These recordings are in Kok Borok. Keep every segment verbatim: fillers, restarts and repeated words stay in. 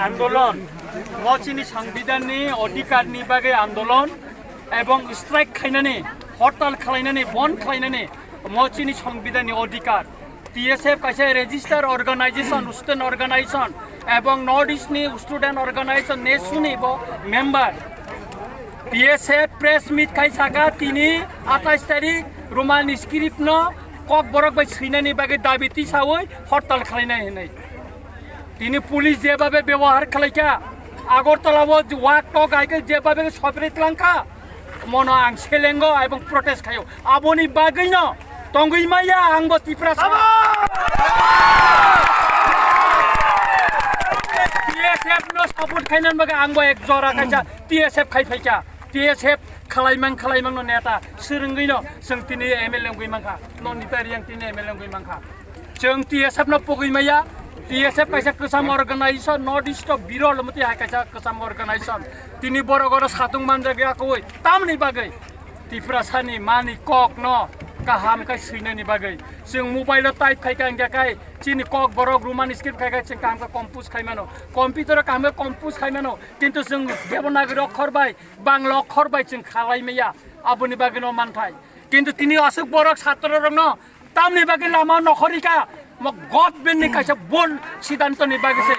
Andolon, mo chini sangbidanni odhikarni bagwi andolon ebong strike khainani, hortal khlainani, bon khlainani, mo chini sangbidanni odhikar. T S F kaisa register organization, student organization, ebong North East ni student organization, nesu ni bo member. T S F press meet khai saka tini atais tarik Roman script no kok borok bai swinani bagwi dabi tisawi hortal khlainai hinwi. Tini police jebabe bebohar khlaikha, Agartala o wak tok aike jebabe sopre tlangkha, mono ang selengo ebong protest khayo. Aboni bagwino tongwi maya ang bo Tiprasa. T S F no support khainani bagwi ang bo ek jora kaisa T S F khai phaikha. T S F khalaimang khalaimang no neta swrwngwi no chwng tini M L A wngwi mankha. Nonita Riyang tini M L A wngwi mankha. Chwng T S F no pogwi maya. T S F kaisa kwcham organization, North East o birol mwtwi hai kaisa kwcham organization. Tini borok oro satung manjak ya koi tamni bagwi. Tiprasani mani kok no kaham khe swinani bagwi. Chwng mobile o type khai kha, hingkha khai chini kok borok Roman script khai kha chwng kaham khe compose khai mano. Computer o kaham khe compose khai mano. Kintu chwng Devanagari okhor bai, Bangla okhor bai chwng khalai maya. Aboni bagwi no manthai. Kintu tini aswk borok satro rok no tamni bagwi lama nokhorika, mo government ni kaisa bol siddhanto ni bagwi se.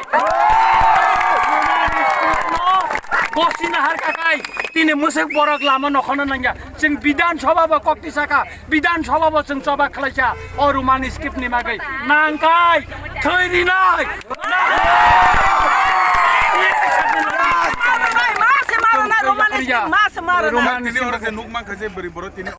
Bosi nahar kakai, tini musuk borok lama nokhorna nangya. Chwng Bidhan Sabha bo kokti saka, Bidhan Sabha bo chwng choba khlaikha, o Roman script ni bagwi. Nangkai, thwi rinai. Roman Tini oro je nuk mankha je bwrwi borok tini